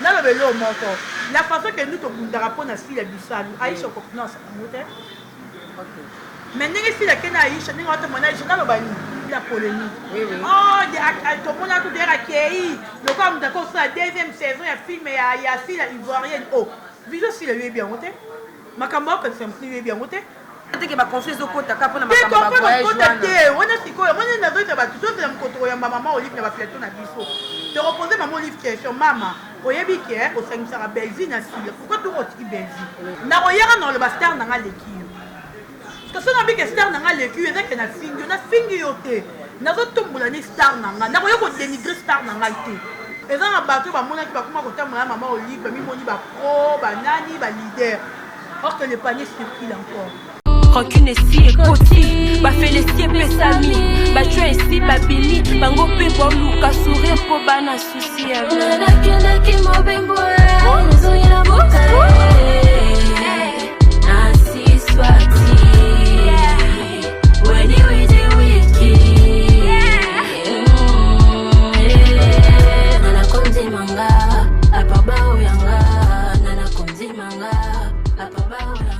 Naloba eloko moko, la façon que nous tobundaka mpo na Sila Bisalu, Aisha okoki yango te. Mais ndenge Sila ake na Aisha, ndenge watomona Aisha, naloba nini? La polémique. Oh, tomona kutu ere akei lokola moto akosala deuxième saison ya film ya Sila ivoirienne. Oh, vision Sila yoyebi yango te, makambo akokanisa motu yoyebi yango te. Teke baconflit ezokota kaka mpona makambo ya voyage wana te. Wana sikoyo moni nazoyisa bato, tozela mokoto koyamba mama Olive na baplateau na biso, tokopose mama Olive question: mama, oyebi ke osangisaka Bellevue na Sila, pourquoi toko otiki Bellevue? Nakoyaka na oloba star nanga aleki yo, parce que soki nabi ke star nanga aleki yo, eza ke nafingi yo. Nafingi yo te, nazotombola ni star na nga, nakoya kodénigrer star na ngai te. Eza na bato bamonaki bakoma kotambola na mama Olive, bamimoni bapro, banani, baleader, or que le panier circule encore. Rancune esi ekoti, bafelesi epesami, batwa esi babimi, bango mpe boluka sourire mpo bana susi ya Nakendaki mobembo, nazongi na mboka nasiswati weni widi wiki nanakonzimanga apa baoyanga nanakonzimanga apa baoyanga.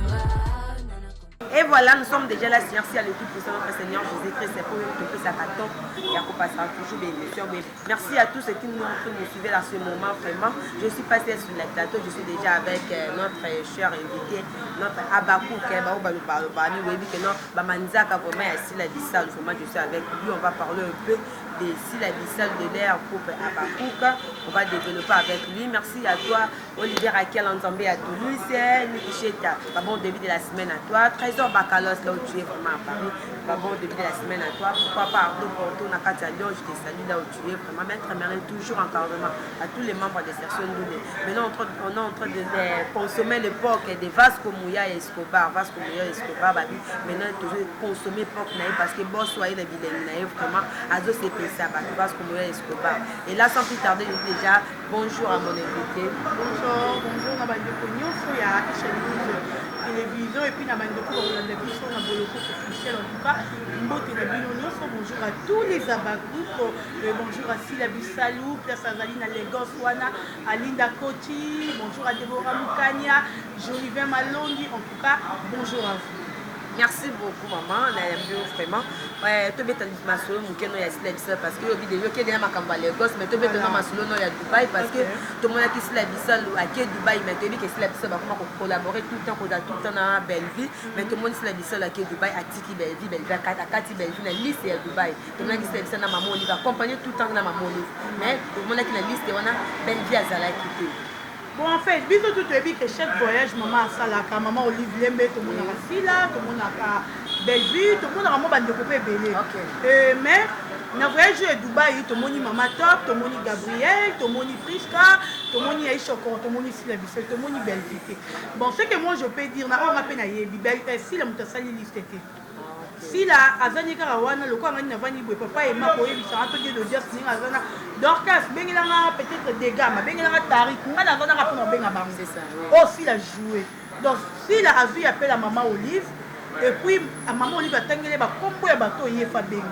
Et voilà, nous sommes déjà là. Merci à l'équipe puissant notre Seigneur Jésus-Christ pour nous sa carton et à passera toujours des émissions. Merci à tous ceux qui nous, qui nous suivent à ce moment. Vraiment, je suis passé sur le plateau. Je suis déjà avec notre cher invité, notre Abakou, qui est Bamanzaka, vraiment, ici la Bissal. Vraiment, je suis avec lui. On va parler un peu de Sila Bissal, de l'air couple Abakouk. On va développer avec lui. Merci à toi, Olivier Raquel Nzambe à Toulouse, Niki Cheta, bah, bon début de la semaine à toi. Trésor Bakalos, là où tu es vraiment à Paris, bah, bon début de la semaine à toi. Pourquoi pas Ardo Porto, Nakati à Lyon, je te salue là où tu es. Vraiment, Maître Merlin, toujours encadrement à tous les membres de section Ndoulé. Maintenant, on est en train de consommer l'époque de Vasco Mouya et Escobar. Vasco Mouya et Escobar, bah, maintenant, toujours consommer l'époque parce que boss, soyez la bilingue, vraiment, Azo CPSA, bah, Vasco Mouya et Escobar. Et là, sans plus tarder, je dis déjà bonjour à mon invité. Bonjour, bonjour na bandeko nyonso ya Aisha News Télévision et puis na bandeko bakolanda biso na Boloko officiel. En tout cas, mbote na bino nyonso. Bonjour à tous les Abakouk, bonjour à Sila Bisalou, place azali na Lagos wana, à Linda Koti, bonjour à Deborah Mukanya, Jolivin Malongi, en tout cas, bonjour à vous. Merci beaucoup, maman. Nayambi yo vraiment. Tobeta masolo moke no ya Sila Bisalu, parce que yobi deja okende na makambo ya Lagos, mais tobeta na masolo no ya Dubai, parce que tomonaki Sila Bisalu ake Dubai, mais toyebi ke Sila Bisalu bakoma kocollaborer tout le temps, kozala tout le temps na Bellevue, mais tomoni Sila Bisalu ake Dubai, atiki Bellevue, Bellevue akati Bellevue na liste ya Dubai. Tomonaki Sila Bisalu na mama Olive, accompagné tout le temps na mama Olive, mais tomonaki na liste wana Bellevue azalaki te. Bon, en fait, biso tout toyebi que chaque voyage mama asalaka, mama Olive Lembe, tomonaka Sila, tomonaka Bellevue, tomonaka mwa bandeko mpe ebele. Mais na voyage oyo ya Dubai, tomoni mama Top, tomoni Gabriel, tomoni Priska, tomoni Aisha Okoro, tomoni Sila Bisalu, tomoni Bellevue te. Bon, ce que moi je peux dire na oyo nga mpe nayebi, Sila moto asali liste te. Sila azali kaka wana lokola ngani navandi boye, papa ema koyebisanga to die d'audience ndenge aza na Dorcas, bengelanga peut-être Degam, abengelanga Tarik, nga naza naka mpona kobenga bango. Oyo Sila joue, donc Sila azwi appel ya mama Olive et puis mama Olive atangeli bakombo ya bato oyo ye fa bengi,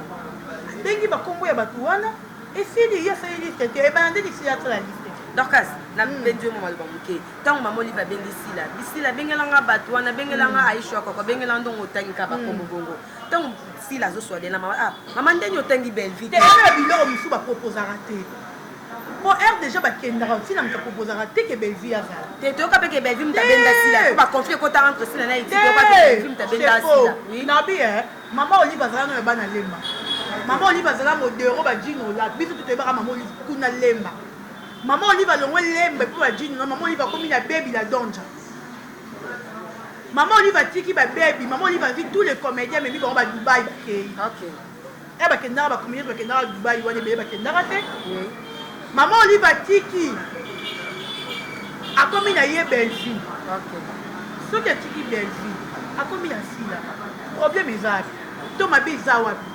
abengi bakombo ya bato wana, esili ye asali liste te. Ebana nde Sila asala liste. Dorcas, nabendi yo mwa maloba moke. Ntango mama Olive abengi Sila, bisila abengelanga bato wana, abengelanga Aisha Koko, abengelanga ndongo otangi kaka bakombo bongo. Ntango Sila azoswadela mama, ah mama, ndeni otangi Bellevue te? Eza na biloko mosusu baproposaka te po aire déjà bakendaka ntina moto aproposaka te ke Bellevue azala. Te, toyoka mpe ke Bellevue moto abenda Sila, po baconflit ekota entre Sila na Eti. Toyoka ke Bellevue moto abenda Sila. Oui, nabi mama Olive azala no ya bana Lemba, mama Olive azala modero bajino la biso to toyebaka mama Olive kuna Lemba. Mama Olive alongwe Lemba mpo bajino na mama Olive akomi na bebi la donja. Mama Olive atiki babebi, mama Olive azwi tous les comédiens, amemi bango ba Dubai, bakei. E bakendaka, bacomédien bakendaka Dubai wana ebele bakendaka te. Mama Olive atiki, akomi na ye Bellevue. Soki atiki Bellevue, akomi na Sila, problème eza wapi to mabe eza wapi?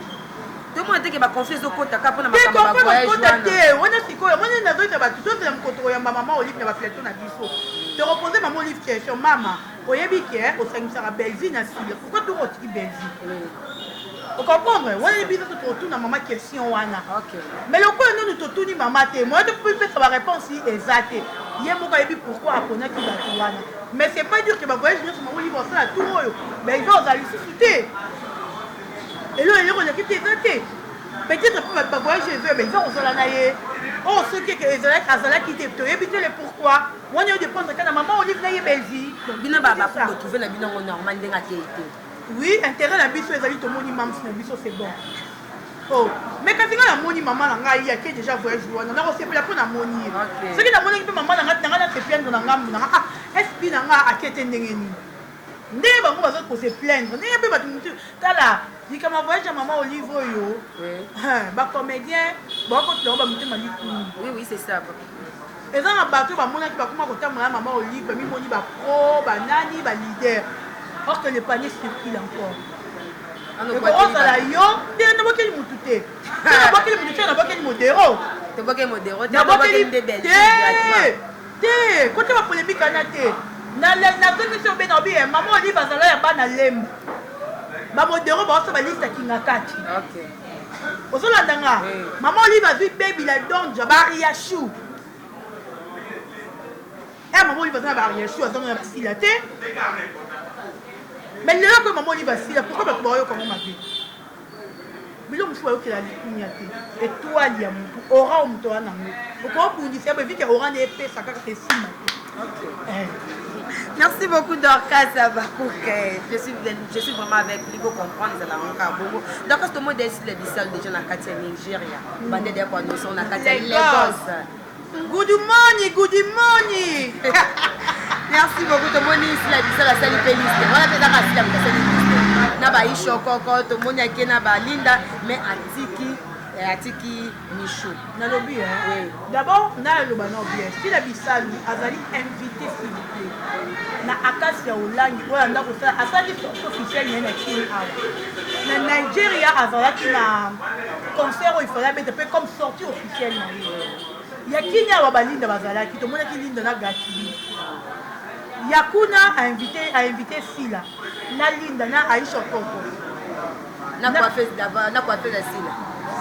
Tomona teke baconflit ezokota kaka mpona makambo ya voyage wana te. Wana sikoyo moni nazoyisa bato, tozela mokoto koyamba mama Olive na baplateau na biso, tokopose mama Olive question: mama, oyebi ke osangisaka Bellevue na Sila, pourquoi toko otiki Bellevue? Ocomprendre wana biso totuna mama question wana. Mais lokola nanu totuni mama te, moyen topesa baréponse eza te. Ye moko ayebi pourquoi aponaki bato wana. Mais c'est pas dire que bavoyage nyonso mama Olive osala tour oyo Belvi ozala lisusu te. Elo eloko eleki te, eza te. Peut-être mpe bavoyage ezo Belvi kozala na ye oyo soki azalaki te, toyebi te le pourquoi. Wana yo dépendre kaka na mama Olive na ye Belvi. Bino bakotrouve na bino yango normal ndenge akei te? Oui, intérêt na biso ezali tomoni mams na biso, c'est bon. Oh, mais kasi ngai namoni mama na ngai ake déjà voyage wana, nakosepela mpo namoni ye. Soki namonaki mpe mama na ngai na ngai nase plaindre na ngambu na ngai, ah, sp na ngai ake te ndenge nini, ndenge bango baza kose plaindre, ndenge mpe bato mosusu. Tala likambo voyage ya mama Olive oyo, bacomédien bakotela ngo bamotema likulu. Oui, oui, c'est ça. Eza na bato bamonaki bakoma kotambola na mama Olive, bamimoni bapro, banani, baleader, or que le panier circule encore. Ekozala yo te, nabokeli mutu te, nabokeli mutu te, nabokeli modero. Tobokeli modero te. Nabokeli te te, kote bapolémique wana te. Nazongisi obe na obi mama Olive azala ya bana lemba, bamodero baosa baliste akinga kati. Ozolanda nga? Mama Olive azwi bebi la donja bariashu e mama Olive aza na bariashu, aza na basila te. Mais lelo koyo mama Olive asila, pourquoi bato baoyoka ngo mabe? Biloko mosusu bayokela likunya te. Étoile ya motu, ora oyo moto wana nango okobundisa ya boevike, ora nde epesa kaka esimba te. Merci beaucoup Dorcas Abakouk. Je suis vraiment avec lui pour comprendre les alangues bongo. Dorcas, tout le monde est le bissal déjà na kati ya Nigeria. Bande de quoi nous sommes na kati ya Lagos. Good morning, good morning. Merci beaucoup. Tout le monde ici la bissal asali pe liste. Voilà peut-être asali asali liste. Na ba ishokoko, tout le monde ake na ba Linda, mais atiki Michou. Nalobi, oui. D'abord naloba no bien, Sila Bisalu azali invité, s'il vous plaît, na akasi ya Olangi oyo anda kosala, asali sortie officielle na ye na Kini awa. Na Nigeria azalaki na concert oyo ifale abeta mpe comme sortie officielle na ye. Ya Kini awa balinda bazalaki, tomonaki Linda na Gatili. Ya kuna ainvité Sila na Linda na Aisha Koko. Na coiffeuse d'abord, na coiffeuse ya Sila.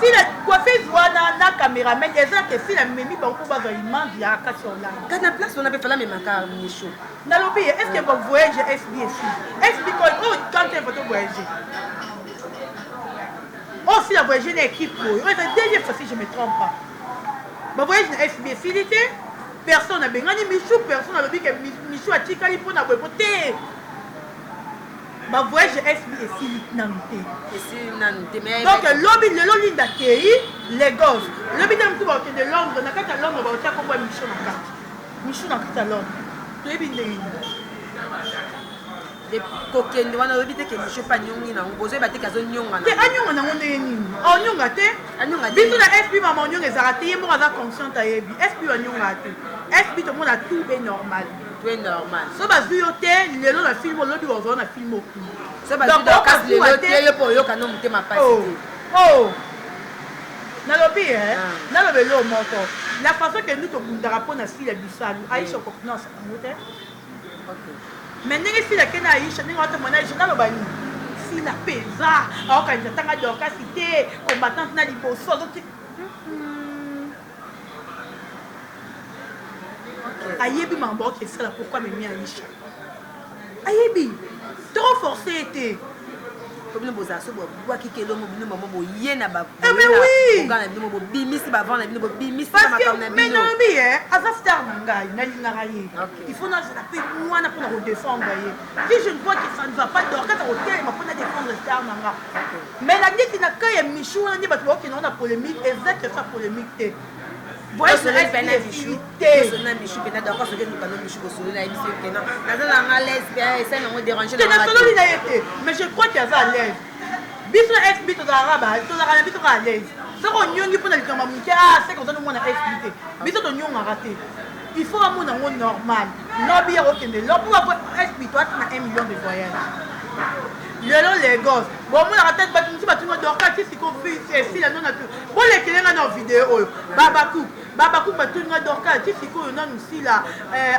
Sila coiffeuse wana na cameraman, eza ke Sila memi bango mpo bazwa image ya kati ya Olanga. Kasi na place wana mpe fala memaka Michou. Nalobi, est ce que bavoyage ya SB esi SB oyo quand il faut voyager oyo Sila voyage na équipe oyo, oyo eza deuxième fois si je me trompe pas, bavoyage na SB esili te. Personne abengani Michou, personne alobi ke Michou atikali mpona boye po te. Bavoyage ya SB esili nanu te. Esili nanu te. Donc lobi, lelo Linda akei Lagos, lobi ntango mosusu bakokende Londres. Na kati ya Londres bakotia kombo ya Michou na kati, Michou na kati ya Londres, toyebi ndenge nini. Kokende wana oyebi te ke Michou mpe anyongi nango, bozoyeba te ke azonyonga. Te, anyonga nango ndenge nini? Anyonga te. Biso na SB, mama, onyonga ezalaka te. Ye moko aza consciente, ayebi SB anyongaka te. SB tomona tout est normal. Tout est normal. So bazwi yo te lelo na film, olobi bazwa na film okuna. So bazwi Dorcas lelo te, yo mpo oyoka no motema pasi te. Oh, nalobi, naloba eloko moko: la façon ke ndu tobundaka mpo na Sila Bisalu, Aisha okokuna yango te. Mais ndenge Sila ke na Aisha, ndenge wata mwana Aisha, naloba nini? Sila mpenza aokanisa ntanga Dorcas te, combattante na liboso azoti, ayebi makambo aoki esala. Pourquoi memi Aisha? Ayebi trop forcé ye te. Po bino bozala so bwaki kelongo, bino mamo boye na oui. Na bino bobimisi bavent na bino, bobimisi makambo na bino. Nalobi ye aza star na ngai, nalingaka ye. Il faut nazala mpe mwana mpona kodéfendre ye. Si je ne vois que ça ne va pas, Dorcas akotelema mpona défendre star na nga. Mais na ndeti na cas ya Michou wana nde bato bakokende ngo na polémique. Eza question ya polémique te. Voyage te na Michou mpena Dorcas soki eluka no Michou kosolola, yebi soki kena naza na nga l'aise esali nango déranger. Te, nasololi na ye te, mais je crois que aza à l'aise. Biso na SB tozalaka, tozalaka na biso kaka à l'aise. Soki onyongi mpona likambo ya moke, ah, seke oza nomwana SB te. Biso tonyongaka te. Il faut amona yango normal. Lobi ya kokende lo mpo SB toati na 1 million de voyage. Lelo Lagos bomonaka te. Bato mosusu batunga Dorcas ti siko esila no na bolekele nga na video oyo. Babaku babaku batuni nga: Dorcas, ti sikoyo nanu sila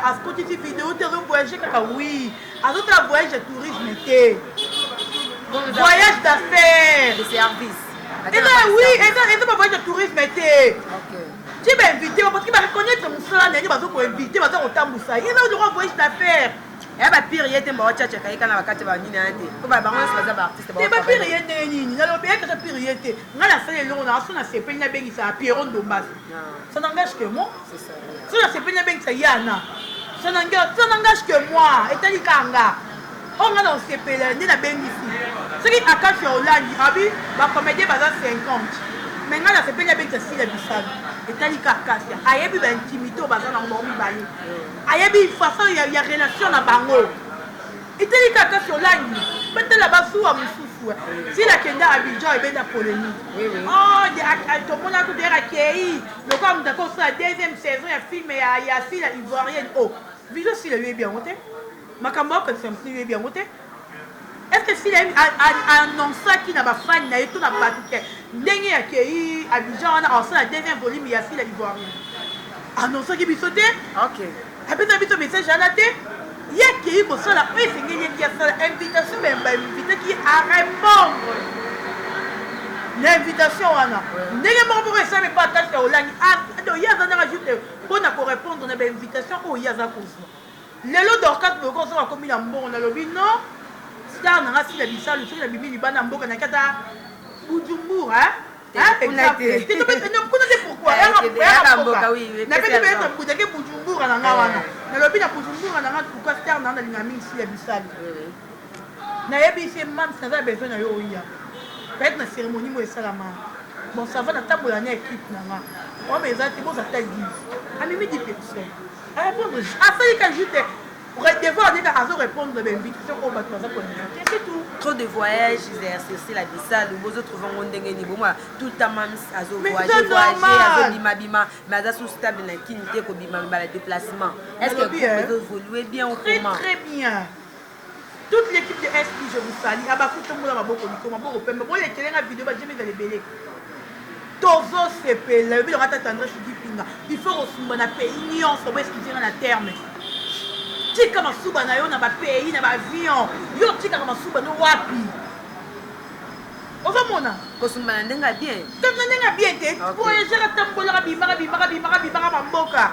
akotisi video te, azovoyage kaka? Oui, azotala voyage ya tourisme te, voyage. Voyage d'affaires. De service. Eza oui, eza ba voyage de tourisme te. Ti ba invité parce que ba reconnaître mosala na ye bazo ko invité, baza kotambusa ye. Eza lokola voyage d'affaires. Ya bapire ye te, mbawa chacha kayika na bakati banini aya te, po bango nyonso baza baartiste. Te, bapire ye ndenge nini? Nalobi ye kaka pire ye te. Ngai nasali eloko na so nasepeli, nabengisa Pierrot Ndombasi, ça n'engage que moi. So nasepeli, nabengisa Yana, ça n'engage que moi. Etali kaka nga. Oyo ngai na osepela nde nabengisi. Soki Akasi ya Olangi abi bacomédien baza 50, mais ngai nasepeli nabengisa Sila Bisalo, etali kaka Kasia. Ayebi baintimité oyo baza nango bango mibale, ayebi façon ya relation na bango. Etali kaka Kasi Olangi. Batala basuwa mosusu. Sila akenda Abidjan, ebenda polémique. Oh, tomona kutu ere akei lokola moto akosala deuxième saison ya film ya Sila ivoirienne. Oh, vision Sila, yoyebi yango te. Makambo akokanisa mosu, yoyebi yango te. Est ce que Sila annonçaki na bafani na ye to na bato ke ndenge akei Abidjan wana asala deuxième volume ya Sila ivoirienne? Annonçaki biso te, apesa biso message wana te. Ye akei kosala oyo esengeli eki asala. Invitation, bainvitaki ye, arépondre na invitation wana. Ndenge moko moko esalami mpo atasi ya Olangi. Ye aza ndanga juste mpona korépondre na bainvitation oyo ye aza kozwa. Lelo Dorcas boyoko ozo akomi na mbongo. Nalobi non, star nanga Sila Bisalu, soki nabimi libanda mboka, naki ata Bujumbura kuna te, pourquoi napesi peut-être budake Bujumbura na nga wana. Nalobi na Bujumbura na nga tuka star nanga nalinga mingi, Sila Bisalu. Nayebi se mams, naza besoin na yo oya peut-être na cérémonie mo esalama. Bon, ça va, natambola na équipe na nga wama eza te, boza ta 10 amemi 10 personnes, arépondre. Asali ka juste devoir ndenge azo répondre bainvitation oyo bato baza koinvite, c'est tout. Trop de voyages Sila Bisalu, bozotrouve yango ndenge nini? Bomona tout le temps mams azo voyage voyage, azobimabima, mais aza sous stable na kini te, kobima bala déplacement. Est ce que ezoévolue bien ou très comment? Très bien. Toute l'équipe de SP, je vous salue. Abakutombola maboko liko, maboko pembe. Bolekelenga video, bajemi ezala ebele. Tozosepela. Yobi loka tata André Sudi Pinga, il faut kosumba na pays nyonso. Bo excuse nga na terme, tika masuba na yo na bapays na baavion. Yo tikaka masuba no wapi? Ozomona? Kosumba na ndenge ya bien. Na ndenge ya bien te. Voyageur atambolaka, bimaka, bimaka, bimaka, bimaka bamboka.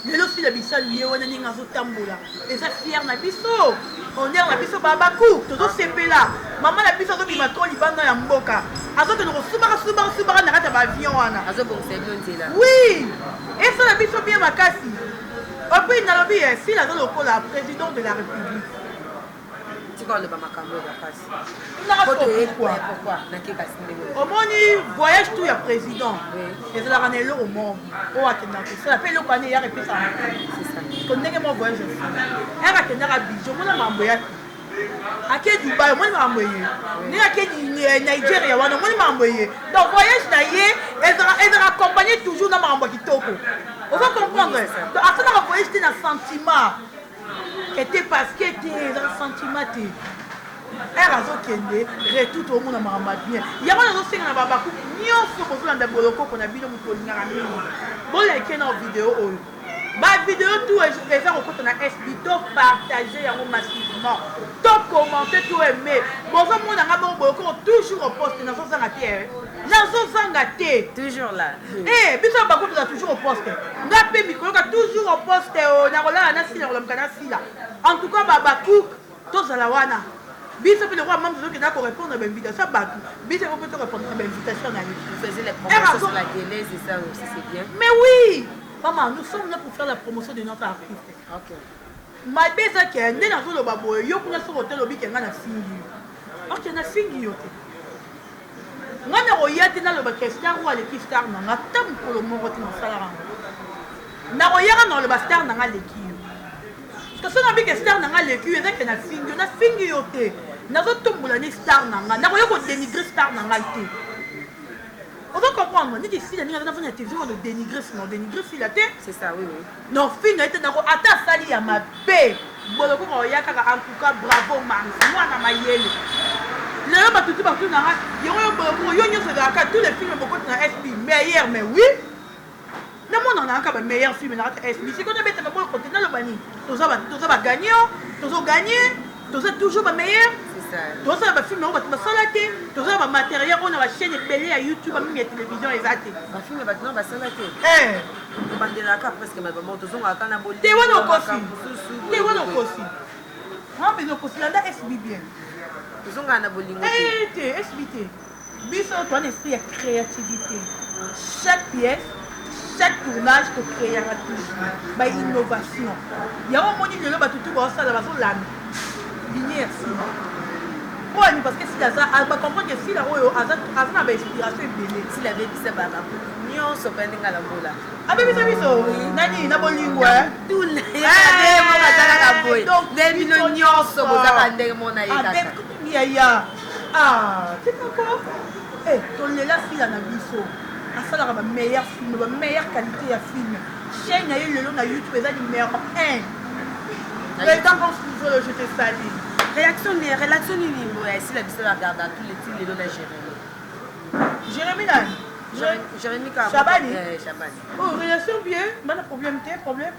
Lelo Sila Bisalu ye wana ndenge azotambola, eza fier na biso, honneur na biso babaku. Tozosepela, mama na biso azobima trop libanda ya mboka, azokende kosubaka subaka subaka na kati ya baavion wana. Azobongisa bino nzela. Oui, esala biso bien makasi. Et puis nalobi ye Sila aza lokola président de la République. Tika oloba makambo oyo makasi. Pourquoi? Omoni voyage tout ya président ezalaka na eloko moko oyo akendaka kosala, mpe eloko wana eyaka epesaka ko ndenge moko voyage esala. Ere akendaka Abidjan, omona makambo eyaki. Ake Dubai, omoni makambo eye. Ndenge ake Nigeria wana, omoni makambo eye. Donc voyage na ye ezalaka accompagné toujours na makambo ya kitoko. Oza comprendre? Donc asalaka voyage te na sentiment ete parce que te ezaka sentiment te. Ere azokende retour, toomona makambo ya bien. Yango nazosenga na babaku nyonso bozolanda Bolokoko na bino, moto olingaka mingi, bolike na video oyo. Bavideo tout eza kokota na SB, to partage yango massivement, to commente, to aime. Bozomona nga bongo, Bolokoko toujours au poste, nazozanga te, nazozanga te. Toujours là. Eh, biso baku toza toujours au poste. Nga mpe mikoloka toujours au poste. O nakolala na Sila, kolamuka na Sila. En tout cas babaku tozala wana. Biso mpe lokola mama tozokenda korépondre bainvitation ya bato, biso mpe torépondre na bainvitation na ye. Vous faisiez les promotions sur la télé, c'est ça aussi, c'est bien. Mais oui maman, nous sommes là pour faire la promotion de notre artiste. Mabe eza ke nde nazoloba boye, yo kuna soki otele obike ngai nafingi yo. Ok, nafingi yo te. Ngai nakoya te naloba ke star oyo aleki star na nga ata mokolo moko te. Nasalaka ngo, nakoyaka na oloba star na nga aleki yo. Parce que soki nabike star na nga aleki yo, eza ke nafingi yo. Nafingi yo te, nazotombola nde star na nga. Nakoya kodénigre star na ngai te. Ozo comprendre? Neti Sila, ndenge aza nafani na télévision, wana dénigre, na dénigre Sila te. C'est ça, oui. Non, finga ye te. Nako ata asali ya mabe, Bolokoko oya kaka. En tout cas bravo mams, mwana mayele. Lelo bato tu batunanga yango, yo Bolokoko, yo nyonso ezalaka tous les films bokoti na SB meilleur. Mais oui, namona nanga bameilleur film na kati ya SB. Sikoyo nabetaka boloko te, naloba nini? Toza bagagnant, tozoganye. Toza toujours ba meilleur. Tozosala ba film yango bato basala te, tozala ba matériel oyo na ba chaîne ebele ya YouTube, mingi ya télévision eza te. Ba film bato na basala te. Eh. Tobandelaka presque mabamo, tozongaka na bolingo. Te wana okosi. Te wana okosi. Wana mpenza okosi, landa SB bien. Tozongaka na bolingo te. Eh te, SB te. Biso toza na esprit ya créativité. Chaque pièce, chaque tournage tocréaka toujours ba innovation. Yango omoni lelo bato tu baosala bazolanda ligne ya Sila. Mpo ani parce que Sila aza bacomprendre que Sila oyo aza na ba inspiration ebele. Sila abebisa bamakuku nyonso mpe ndenge alambola. Abebisa biso nani na bolingo azalaka boye nde bino nyonso bozaka ndenge mona ye kaka. Yaya ah tikako eh tolela Sila na biso asalaka ba meilleur film, ba meilleure qualité ya film. Chaîne na ye lelo na YouTube eza numéro 1. Président Hans je te salue. Réaction ni relation nini ya Sila biso la garde tous les titres lelo na Jérémy. Jérémy nani? Jérémy Chabani. Chabani. Oh, relation bien, bana problème te, problème.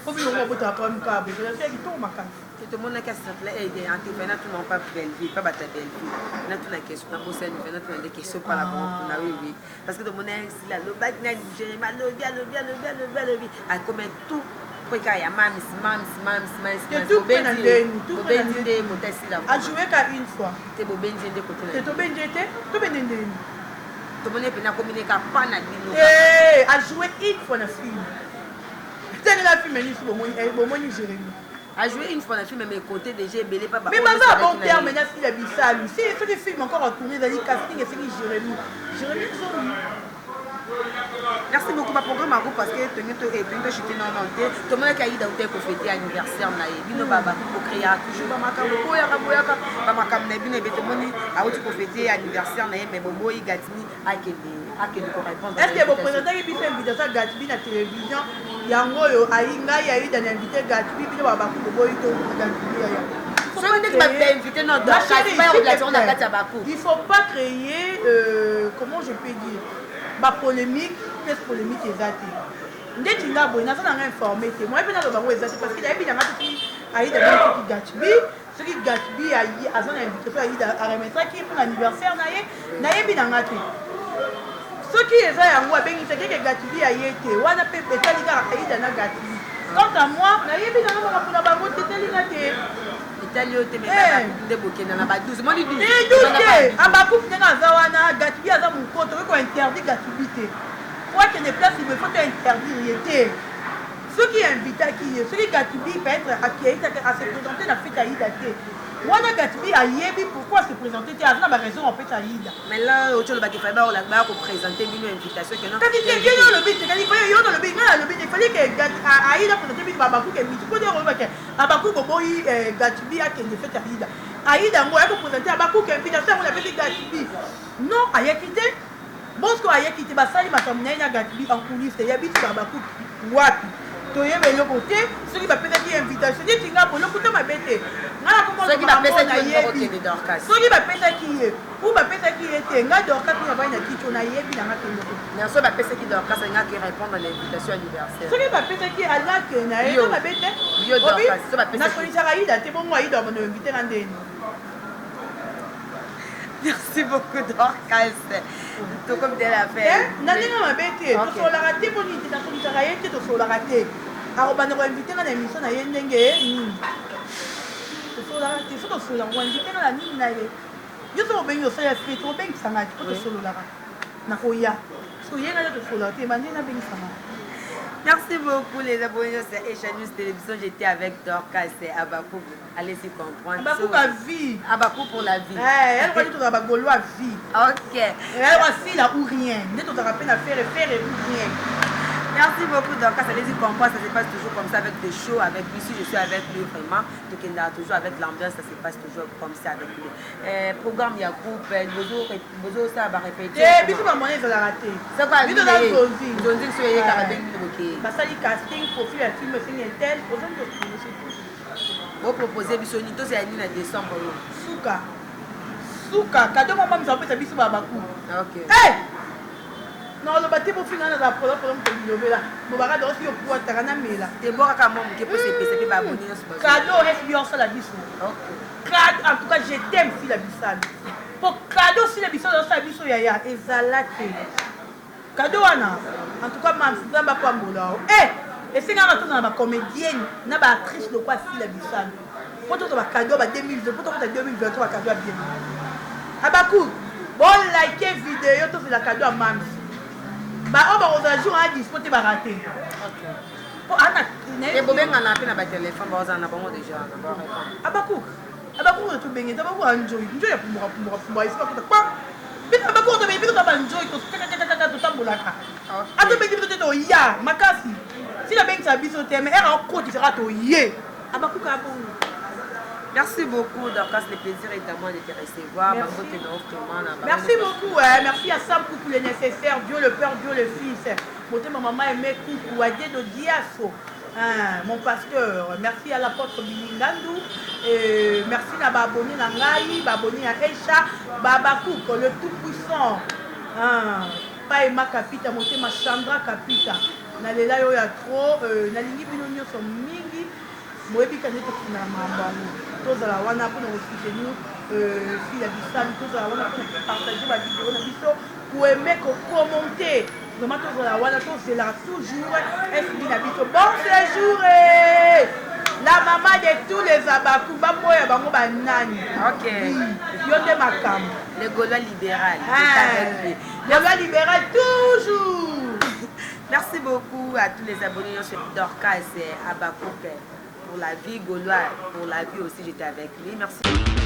Po bino ngo botaka problème ka bo relation ya kitoko makasi. Tomonaki acercle intervenant tuna pa Bellevue, pa bata Bellevue. Na tuna question na bosani, na tuna nde question par la banque kuna oui oui. Parce que tomonaki Sila alobaki na Jérémy alobi alobi alobi alobi alobi akoma tout près kaka ya mams mams mams mams. Te tout près na ndeni, tout près na Bobendi nde moto asila. A joué ka une fois. Te bobendi nde côté na. Te tobendi te, tobendi ndeni. Tomoni pe na komine ka pa na bino. Eh, a joué une fois na film. Tenge na film ni bomoni, bomoni Jérémy. A joué une fois na film mais côté déjà ebele pa ba. Mais baza bon terme na Sila Bisalu. Si soki film encore a tourné ezali casting esengi Jérémy. Jérémy Zoni. Merci beaucoup ma programme à vous parce que tenu to et tenu to chuter non non te tout le monde qui a eu d'autres ko fêter anniversaire na ye bino baba ko créer toujours ba makambo boyaka boyaka ba makambo na bino ebete moni a uti ko fêter anniversaire na ye mais boboyi Gatini akende akende ko répondre. Est-ce que vous présentez biso invitation Gatini na télévision yango oyo ayi ngai ayi dans invité Gatini bino baba ko boboyi to Gatini ya. Soki ndenge ba invité non Dorcas ba relation na kati ya baku. Il faut pas créer comment je peux dire ba polémique, plus polémique eza te. Ndeti nga boye naza nanga informé te. Moi pe naloba ngo eza te parce que nayebi nanga soki Aïda bien soki Gatbi, soki Gatbi ayi aza na invitation Aïda a remettraki ye pour anniversaire na ye, nayebi nanga te. Soki eza yango abengisaki ke Gatbi aye te, wana pe etali kaka Aïda na Gatbi. Quant à moi, nayebi nanga makambo na bango te, etali nga te. Etali yo te, mais ba nde bokenda na ba 12. Moni 12. Eh, 12 te. Abakufi ndenge aza wana, Gatbi aza mokoto, okoki ko interdire Gatbi te. Po akende place il faut to interdire ye te. Soki invitaki ye, soki Gatbi peut-être akei a se présenter na fête Aïda te. Wana Gatbi ayebi pourquoi se présenter te, aza na ba raison apesa Aïda. Mais là ocho lobaki fallait ba ba ko présenter bino invitation que non. Kasi te yo lobi te, kasi fallait yo lobi nga lobi te, fallait que Gatbi Aïda présenter bino ba bakuke miti po te olobaki Abakuku boboyi Gatbi akende fete Aïda. Aïda yango ayaki kopresente Abakuku invitation yango napesi Gatbi. Non, ayaki te. Bosco ayaki te, basali makambo na ye na Gatbi en coulisse ya biso ba Abakuku wapi? Toyeba eloko te soki bapesaki ye invitation neti nga boye lokuta mabe te. Nga nakoma Soki makambo bapesaki oyo ye nayebi. okende Dorcas. Soki bapesaki ye ou bapesaki ye te, nga Dorcas mpo navandi na kiti oyo nayebi na nga te eloko te. Na soki bapesaki Dorcas alingaki répondre na invitation anniversaire. Soki bapesaki ye alingaki na ye Yo. eza mabe te. Yo Obi, Dorcas, soki bapesaki nasolisaka Aïda te bongo Aïda abanda invité nga ndeni. Merci beaucoup Dorcas. Tokomi de la fin. Eh, na ndenge mabe te. Ok. Tosololaka te mpo nini te, nasolisaka ye te, tosololaka te. Akobanda koinvite nga na émission na ye ndenge nini. Tosololaka te, soki tosololaka koinvite nga na nini na ye. Yo soki obengi osala fete, obengisa nga te mpo tosololaka. Nakoya. Soki ye nga te tosololaka te, bande nabengisa nga. Merci beaucoup les abonnés sur Echa News Télévision. J'étais avec Dorcas et Abakou. Allez-y comprendre. Abakou à vie. Abakou pour la vie. Eh, elle va dire que Gaulois à vie. Ok. Elle va si là ou rien. Ne t'en rappelle à faire et faire et ou rien. Merci beaucoup Dorcas. Allez-y comprendre. Ça se passe toujours comme ça avec des shows, avec lui. Si je suis avec lui vraiment, donc il y a toujours avec l'ambiance, ça se passe toujours comme ça avec lui. Programme, il y a groupe, bozo, bozo, ça va répéter. Eh, biso ba moyens ezalaka te. C'est quoi, Biso na Zonzi. Zonzi, so yeka ba bengi boke. Basali casting, profil ya film, signe tel, ozongi ko c'est tout. Bo proposer biso ni to c'est ni na décembre yo. Suka. Suka, cadeau maman nous apesa biso ba baku. Ok. Eh! Nakoloba te bofinga nga nazala polo polo moto bilobela bobaka donc soki opuataka namela. Te bwaka kaka mwa moke po sepesa pe ba abonne nyonso bazo. Cadeau SB osala biso. Cadeau en tout cas je t'aime Sila Bisalu. Po cadeau Sila Bisalu osala biso yaya ezala te. Cadeau wana en tout cas mams Nzambe apambola yo. Eh esengaka tozala ba comedienne na ba actrice lokola Sila Bisalu. Po tozwa ba cadeau ba 2020 po tokota 2023 ba cadeau ya bien. Habacuc bo like video tozela cadeau ya mams. Ba oyo bakozala jour wana dispo te ba rate. Po ana Et bobengana pe na ba téléphone bazala na bango déjà na ba répondre. Habacuc Habacuc tobenge Habacuc a njoyi njoyi ya pumbuka pumbuka pumbuka esika kota pa biso Habacuc tobenge biso ba njoyi to kakakakaka totambolaka. Atobengi biso te toya makasi. Si nabengisa biso te mais heure akotisaka toye. Habacuc abongo. Merci beaucoup Dorcas, le plaisir est à moi de te recevoir. Merci. Merci beaucoup, hein. Merci à Sam Coucou le nécessaire, Dieu le Père, Dieu le Fils. Motema maman aimé Coucou, à Dieu de Diasso. Hein, mon pasteur, merci à l'apôtre Billy Ngandou, et merci na ba abonné na ngai, ba abonné à Esha, Baba Cook, le tout puissant. Hein, Paema Kapita, motema Chandra Kapita. Nalela yo ya trop, euh, nalingi bino nyonso mingi. Boyebi ka nde tokendaka makambo yango. Tozala wana pona ko soutenir euh, Sila Bisalu, tozala wana pona ko partager ba video na biso, ko aimer, ko commenter. Vraiment tozala wana, tozelaka toujours SB na biso. Bon séjour! Eh! La maman de tous les abaku, baboya bango ba nani? Ok. Oui, yo nde makambo. Le Gaulois libéral. Ah, Gaulois libéral toujours. Merci beaucoup à tous les abonnés chez Dorcas Habacuc pour la vie, Gaulois pour la vie aussi, j'étais avec lui. Merci.